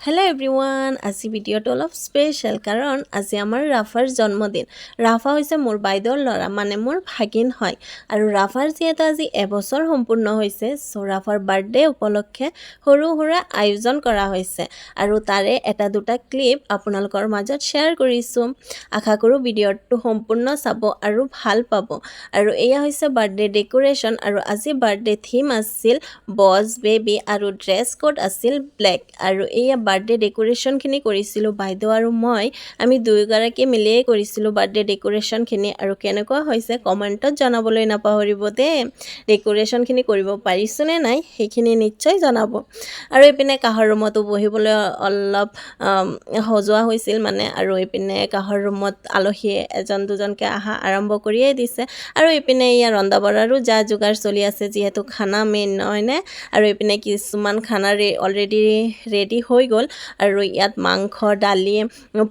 Hello' everyone, আজি ভিডিঅ'টো অলপ স্পেচিয়েল, কাৰণ আজি আমাৰ ৰাফাৰ জন্মদিন। ৰাফা হৈছে মোৰ বাইদেউৰ ল'ৰা, মানে মোৰ ভাগিন হয়। আৰু ৰাফাৰ যিহেতু আজি এবছৰ সম্পূৰ্ণ হৈছে, চ' ৰাফাৰ বাৰ্থডে উপলক্ষে সৰু সুৰা আয়োজন কৰা হৈছে আৰু তাৰে এটা দুটা ক্লিপ আপোনালোকৰ মাজত শ্বেয়াৰ কৰিছোঁ। আশা কৰোঁ ভিডিঅ'টো সম্পূৰ্ণ চাব আৰু ভাল পাব। আৰু এয়া হৈছে বাৰ্থডে ডেক'ৰেশ্যন আৰু আজি বাৰ্থডে থিম আছিল বছ বেবী আৰু ড্ৰেছ কোড আছিল ব্লেক। আৰু এয়া বাৰ্থডে ডেক'ৰেশ্যনখিনি কৰিছিলোঁ বাইদেউ আৰু মই। আমি দুয়োগৰাকী মিলিয়েই কৰিছিলোঁ বাৰ্থডে ডেক'ৰেশ্যনখিনি আৰু কেনেকুৱা হৈছে কমেণ্টত জনাবলৈ নাপাহৰিব দেই। ডেক'ৰেশ্যনখিনি কৰিব পাৰিছোঁনে নাই, সেইখিনি নিশ্চয় জনাব। আৰু এইপিনে কাষৰ ৰুমতো বহিবলৈ অলপ সজোৱা হৈছিল মানে। আৰু এইপিনে কাষৰ ৰুমত আলহী এজন দুজনকৈ অহা আৰম্ভ কৰিয়েই দিছে। আৰু এইপিনে ইয়াৰ ৰন্ধা বঢ়াৰো যা যোগাৰ চলি আছে, যিহেতু খানা মেইন, নহয়নে? আৰু এইপিনে কিছুমান খানা অলৰেডি ৰেডি হৈ গ'ল আৰু ইয়াত মাংস, দালি,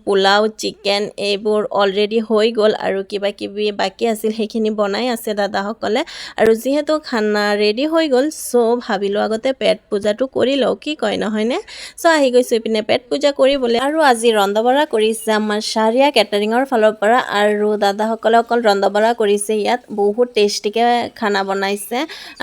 পোলাও, চিকেন এইবোৰ অলৰেডি হৈ গ'ল আৰু কিবা কিবি বাকী আছিল, সেইখিনি বনাই আছে দাদাসকলে। আৰু যিহেতু খানা ৰেডি হৈ গ'ল, চ' ভাবিলোঁ আগতে পেট পূজাটো কৰি লওঁ, কি কয়, নহয়নে? চ' আহি গৈছোঁ ইপিনে পেট পূজা কৰিবলৈ। আৰু আজি ৰন্ধা বঢ়া কৰিছে আমাৰ চাৰিয়া কেটাৰিঙৰ ফালৰ পৰা আৰু দাদাসকলে অকল ৰন্ধা বঢ়া কৰিছে। ইয়াত বহুত টেষ্টিকৈ খানা বনাইছে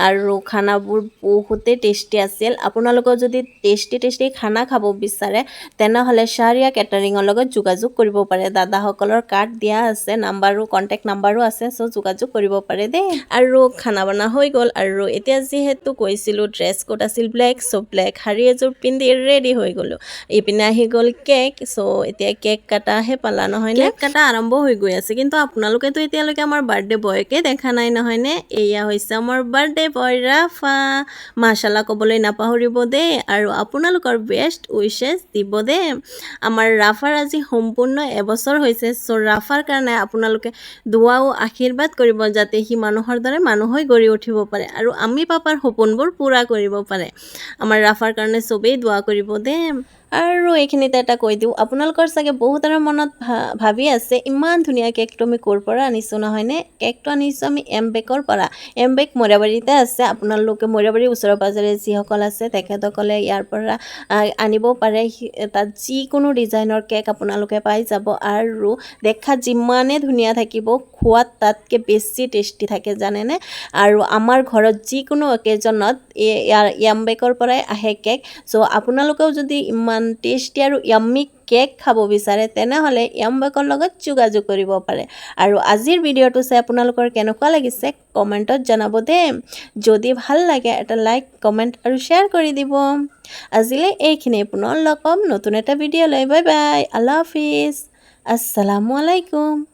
আৰু খানাবোৰ বহুতেই টেষ্টি আছিল। আপোনালোকেও যদি টেষ্টি টেষ্টি খানা খাব বিচাৰে, তেনেহ'লে চাৰিয়া কেটাৰিঙৰ লগত যোগাযোগ কৰিব পাৰে। দাদাসকলৰ কাৰ্ড দিয়া আছে, নাম্বাৰো, কণ্টেক্ট নাম্বাৰো আছে, চ' যোগাযোগ কৰিব পাৰে দেই। আৰু খানা বনা হৈ গ'ল আৰু এতিয়া যিহেতু কৈছিলোঁ ড্ৰেছ কোড আছিল ব্লেক, চ' ব্লেক শাৰী এযোৰ পিন্ধি ৰেডি হৈ গ'লোঁ। ইপিনে আহি গ'ল কেক। চ' এতিয়া কেক কটাহে পালা, নহয়নে? কেক কটা আৰম্ভ হৈ গৈ আছে, কিন্তু আপোনালোকেতো এতিয়ালৈকে আমাৰ বাৰ্থডে বয়কে দেখা নাই, নহয়নে? এয়া হৈছে আমাৰ বাৰ্থডে বয় ৰাফা। মাশাল্লাহ ক'বলৈ নাপাহৰিব দেই আৰু আপোনালোকৰ বেষ্ট উইচেছ দিব দেই। আমাৰ ৰাফাৰ আজি সম্পূৰ্ণ এবছৰ হৈছে। চ' ৰাফাৰ কাৰণে আপোনালোকে দোৱাও আশীৰ্বাদ কৰিব, যাতে সি মানুহৰ দৰে মানুহ হৈ গঢ়ি উঠিব পাৰে আৰু আমি পাপাৰ সপোনবোৰ পূৰা কৰিব পাৰে। আমাৰ ৰাফাৰ কাৰণে চবেই দোৱা কৰিব দেই। আৰু এইখিনিতে এটা কৈ দিওঁ, আপোনালোকৰ চাগে বহুতৰে মনত ভাবি আছে, ইমান ধুনীয়া কেকটো আমি ক'ৰ পৰা আনিছোঁ, নহয়নে? কেকটো আনিছোঁ আমি এম বেকৰ পৰা। এম বেক মৈৰাবাৰীতে আছে। আপোনালোকে মৈৰাবাৰীৰ ওচৰে পাঁজৰে যিসকল আছে, তেখেতসকলে ইয়াৰ পৰা আনিব পাৰে। তাত যিকোনো ডিজাইনৰ কেক আপোনালোকে পাই যাব আৰু দেখাত যিমানে ধুনীয়া থাকিব, খোৱাত তাতকৈ বেছি টেষ্টি থাকে, জানেনে? আৰু আমাৰ ঘৰত যিকোনো অকেজনত ইয়াৰ য়াম বেকৰ পৰাই আহে কেক। চ' আপোনালোকেও যদি ইমান টেষ্টি আৰু য়াম্মি কেক খাব বিচাৰে, তেনেহ'লে য়াম বেকৰ লগত যোগাযোগ কৰিব পাৰে। আৰু আজিৰ ভিডিঅ'টো চাই আপোনালোকৰ কেনেকুৱা লাগিছে কমেণ্টত জনাব দেই। যদি ভাল লাগে, এটা লাইক, কমেণ্ট আৰু শ্বেয়াৰ কৰি দিব। আজিলৈ এইখিনিয়ে। পুনৰ লগ পাম নতুন এটা ভিডিঅ' লৈ। বাই বাই, আল্লাহ হাফিজ, আসসালামু আলাইকুম।